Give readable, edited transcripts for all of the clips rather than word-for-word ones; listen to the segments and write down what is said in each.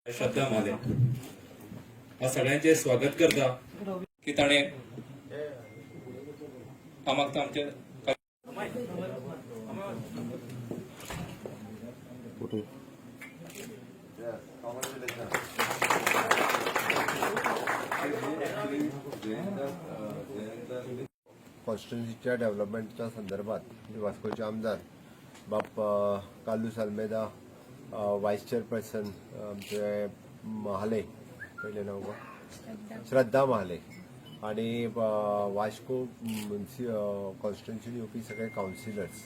श्रद्धा म्हाले. हांव सगळ्यांचे स्वागत करता की ताणें कामाक तो आमच्या. Yes, congratulations. कॉन्स्टिट्युन्सीच्या डेव्हलपमेंटच्या संदर्भात मी वास्कोचे आमदार बाब कार्लूस आल्मेदा, वायस चेअरपर्सन आमचे महाले, पयलें नांव गो श्रद्धा महाले आणि वास्को कॉन्स्टिट्युन्सीन येवपी सगळे कावन्सिलर्स,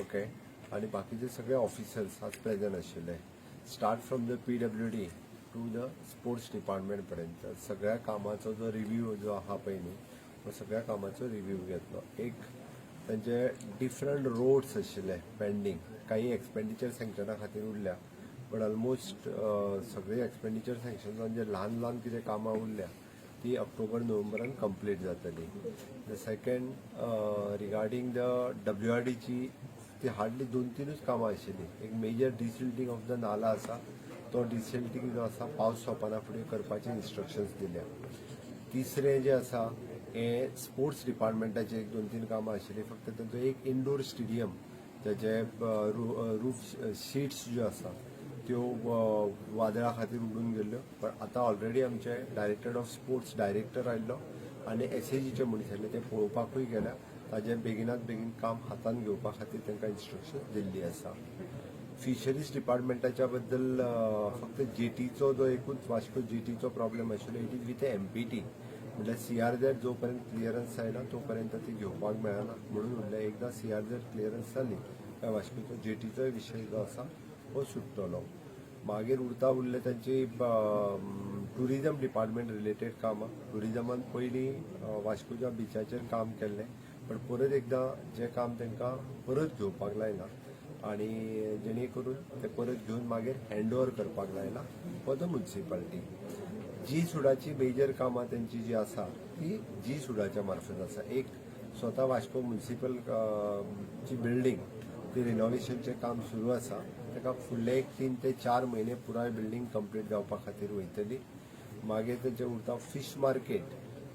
ओके, आणि बाकीचे सगळे ऑफिसर्स आज प्रेझेंट आशिल्ले. Start from the PWD to the sports department पर्यंत सगळ्या कामाचो जो रिव्ह्यू जो आहा पळय न्ही, हो सगळ्या कामाचो रिव्ह्यू घेतलो. एक तांचे डिफरंट रोड्स आशिल्ले पेंडींग, काही एक्सपेंडिचर सँक्शना खातीर उरल्या, बट ऑलमोस्ट सगळे एक्सपेंडिचर सँक्शन जावन जे ल्हान ल्हान कितें कामां उरल्या ती ऑक्टोबर नोव्हेंबरान कंप्लीट जातली. The second, regarding the डब्ल्यूआरडीची, ती हार्डली दोन तिनूच कामां आशिल्ली. एक मेजर डिसिल्टींग ऑफ the नाला आसा, तो डिसिल्टींग जो आसा पावस सोंपना फुडें करपाचे इन्स्ट्रक्शन्स दिल्या. तिसरें जें आसा हें स्पोर्ट्स डिपार्टमेंटाचे एक दोन तीन कामां आशिल्लीं. फक्त तांचो एक इनडोर स्टेडियम ताजे रूफ शिट्स ज्यो आसा त्यो वादळा खातीर उडून गेल्ल्यो, पण आतां ऑलरेडी आमचे डायरेक्टर ऑफ स्पोर्ट्स डायरेक्टर आयल्लो आनी एसएजीचे मनीस आयले, ते पळोवपाकूय गेल्या. ताजें बेगिनात बेगीन काम हातान घेवपा खातीर तांकां इन्स्ट्रक्शन दिल्ली आसा. फिशरीज डिपार्टमेंटाच्या बद्दल फक्त जेटीचो जो एकूच वास्को जेटीचो प्रॉब्लेम आशिल्लो, it is with MPT, म्हळ्यार सीआरझेड जो पर्यंत क्लियरन्स जायना तो पर्यंत ती घेवपाक मेळना म्हणून म्हणल्यार एकदां सीआरझेड क्लियरन्स जाली काय वास्कोचो जेटीचोय विशय जो आसा हो सुट्टलो. मागीर उरता उरले तांची टुरिजम डिपार्टमेंट रिलेटेड कामां. टुरिजमान पयलीं वास्कोच्या बिचाचेर काम केल्लें, पण परत एकदां जें काम तांकां परत घेवपाक लायलां आणि जेणे करून ते परत घेवन मागीर हँड ओवर करपाक लायला फॉर the municipality. जी सुडाची मेजर कामां तेंची जी आसा ती जी सुडाच्या मार्फत आसा. एक स्वता वास्को म्युनिसिपल ची बिल्डींग, ती रिनोव्हेशनचें काम सुरू आसा. ताका फुडले एक 3 ते 4 म्हयने पुराय बिल्डींग कंप्लीट जावपा खातीर वयतली. मागीर तेंचे उरता फिश मार्केट,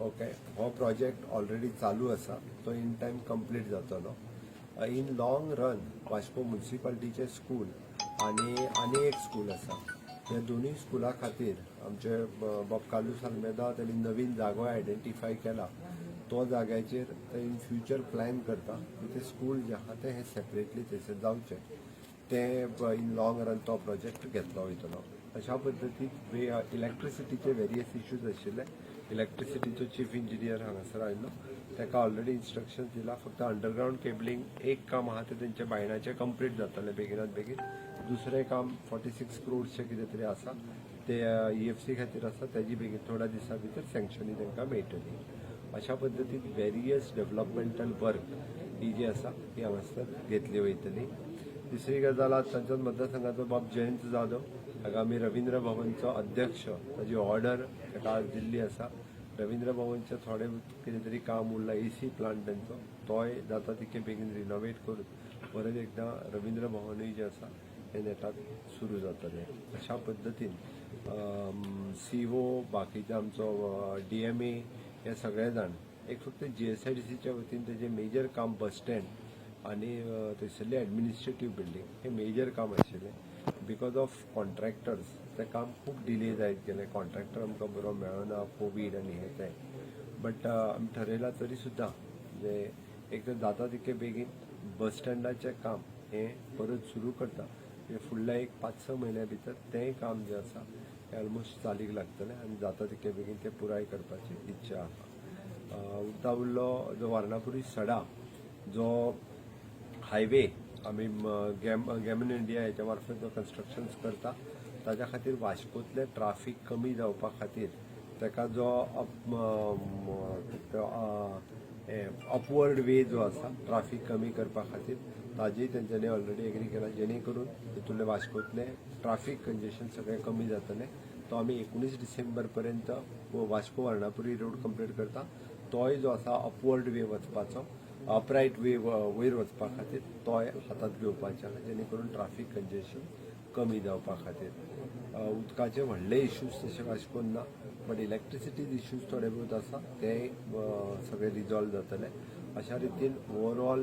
ओके, हो प्रोजेक्ट ऑलरेडी चालू आसा, तो इन टायम कंप्लीट जातलो. इन लॉंग रन वास्को म्युनिसिपालिटीचे स्कूल आनी आनी एक स्कूल आसा, ह्या दोनूय स्कुला खातीर आमचे बाब कार्लूस आल्मेदा तांणी नवीन जागो आयडेंटिफाय केला. तो जाग्याचेर ते इन फ्युचर प्लॅन करता की ते स्कूल जे आहा ते हे सेपरेटली थंयसर जावचे. ते इन लॉंग रन तो प्रोजेक्ट घेतलो वयतलो. अशा पद्दतीन इलेक्ट्रिसिटीचे वेरियस इश्यूज आशिल्ले. इलेक्ट्रिसिटीचो चीफ इंजिनियर हांगासर आयिल्लो, ताका ऑलरेडी इन्स्ट्रक्शन दिला. फक्त अंडरग्रावंड केबलिंग एक काम आहा, तें तेंच्या बायणाचें कंप्लीट जातलें बेगिनात बेगीन. दुसरें काम 46 क्रोड्सचें कितें तरी आसा, ते ईएफसी खातीर आसा, तेजी बेगीन थोड्या दिसां भितर सँक्शनूय तांकां मेळटली. अशा पद्दतीन वेरियस डेव्हलपमेंटल वर्क ही जी आसा ती हांगासर घेतली वयतली. तिसरी गजाल, आज तांच्याच मतदारसंघाचो बाब जयंत जाधव हाका आमी रवींद्र भवनचो अध्यक्ष ताजी ऑर्डर ताका आज दिल्ली आसा. रवींद्र भवनचें थोडें कितें तरी काम उरलां, एसी प्लांट तांचो, तोय जाता तितके बेगीन रिनोवेट करून परत एकदां रवींद्र भवनूय जें आसा हें नेटाक सुरू जातलें. अशा पद्दतीन सीओ, बाकीचे आमचो डीएमए, हे सगळे जाण. एक फक्त जीएसआयडीसीच्या वतीन तेजें मेजर काम बस स्टँड आनी थंयसरली एडमिनिस्ट्रेटीव बिल्डींग हे मेजर काम आशिल्लें. Because of contractors तें काम खूब डिले जायत गेलें. कॉन्ट्रॅक्टर आमकां बरो मेळना, कोवीड आनी हें तें, बट आमी ठरयलां तरी सुद्दां म्हणजे एक तर जाता तितके बेगीन बस स्टँडाचें काम हें परत सुरू करता. म्हणजे फुडल्या एक 5-6 म्हयन्या भितर तेंय काम जें आसा हें ऑलमोस्ट चालीक लागतलें आनी जाता तितके बेगीन तें पुराय करपाची इच्छा आसा. उरता उरलो जो वारणापुरी सडा जो हायवे आमी गॅमन इंडिया हेच्या मार्फत जो कन्स्ट्रक्शन करता, ताच्या खातीर वास्कोतलें ट्राफीक कमी जावपा खातीर ताका जो अपवर्ड वे जो आसा ट्राफीक कमी करपा खातीर, ताजेय तेंच्यांनी ऑलरेडी एग्री केला, जेणे करून हितूंतलें वास्कोतलें ट्राफीक कंजेशन सगळें कमी जातलें. तो आमी 19 डिसेंबर पर्यंत वास्को वारणापुरी रोड कंप्लीट करता. तोय जो आसा अपवर्ड वे वचपाचो, अपरायट वे वयर वचपा खातीर, तोय हातांत घेवपाचे आहा, जेणे करून ट्राफीक कंजेशन कमी जावपा खातीर. उदकाचे व्हडले इश्यूज तशे वास्कोन ना, बट इलेक्ट्रिसिटी इश्यूज थोडे बहुत आसा, ते सगळे रिजॉल्व जातले. अशा रितीन ओवरऑल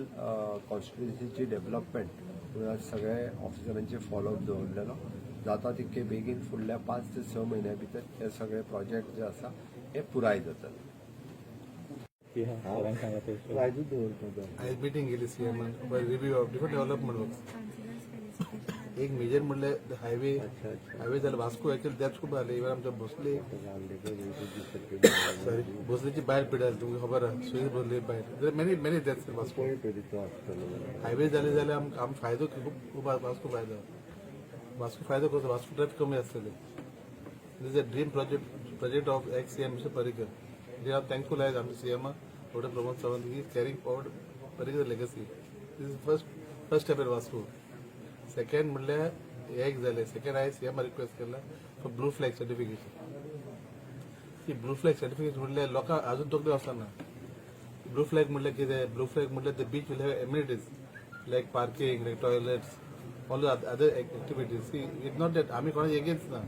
कॉन्स्टिट्युन्सीची डेव्हलपमेंट म्हणून सगळे ऑफिसरांचे फॉलोअप दवरलेलो जाता तितके बेगीन फुडल्या 5 ते 6 म्हयन्या भितर हे सगळे प्रोजेक्ट जे आसा हे पुराय जातले. आयजूच दवरपाक जाय. आयज मिटींग केली सीएमान for review of different development works. एक मेजर म्हणल्यार हायवे. हायवे जाले वास्को, एक्चुअली डेप्थ खूब जाले. इवन आमच्या भोसले, सॉरी, भोसलेची बायल पिडाली, तुमकां खबर आहा, सुरेश भोसले बायल. Many many deaths in Vasco. Highway जाले जाल्यार आमकां आम फायदो खूब खूब आहा. वास्को फायदो, वास्को फायदो कसो? वास्को ट्रॅफिक कमी आसतले. This is a dream project of ex CM Mister Parrikar. We are thankful as आमचे CM doctor Pramod Sawant is carrying forward Parrikar legacy. This is first step in Vasco. Second म्हणल्यार हे एक जालें. Second हांवें CM request केला for blue flag certification. ती blue flag certification म्हणल्यार लोकांक अजून तकली वचना. ब्लू फ्लॅग म्हणल्यार कितें? ब्लू फ्लॅग म्हणल्यार the beach will have amenities like parking, like toilets, all other activities. See, it not that आमी कोणाचे एगेन्स्ट ना.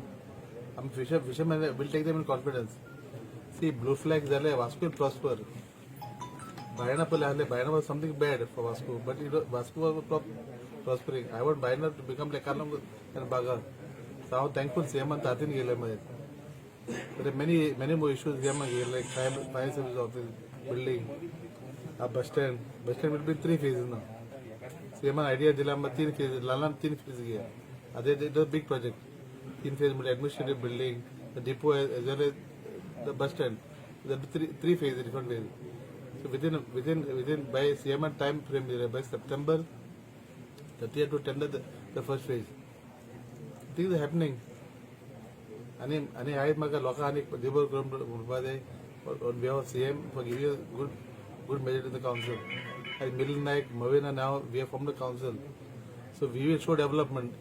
आमी fisherman will take them in confidence. See, blue flag जाल्यार वास्को will prosper. Baina पयलें आहले, Baina was something bad for Vasco, but it Vasco was prospering. I want Baina to become like Calangute and Baga. So हांव thankful सीएमान तातीन गेले मागीर. There are many many more issues here like fire service office building, a bus stand. Bus stand will be three phases now. CM idea दिला आमकां तीन phase, ल्हान ल्हान तीन phase घेया. आतां it big project. तीन फेज म्हणजे administrative building, the depot as well as the bus stand, three phase, different phase. So within by CM time frame दिले, by September 30 to tender the first phase. Things are happening. आणि आणि आयज म्हाका लोकांक आनी देवभर करून म्हणपा जाय on behalf of CM for giving good majority in the council. आयज Milind Naik, मवेना, now we have form the council, so we will show development.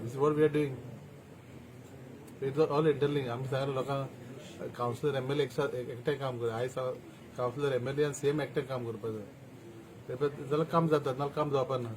This is what we are doing. It's all interlink. आमी सांगले लोकांक, councillor, MLA एकठांय काम कर. आयज councillor, MLA आनी CM एकठांय काम करपाक जाय. जाल्यार काम जाता, नाल्यार काम जावपा ना.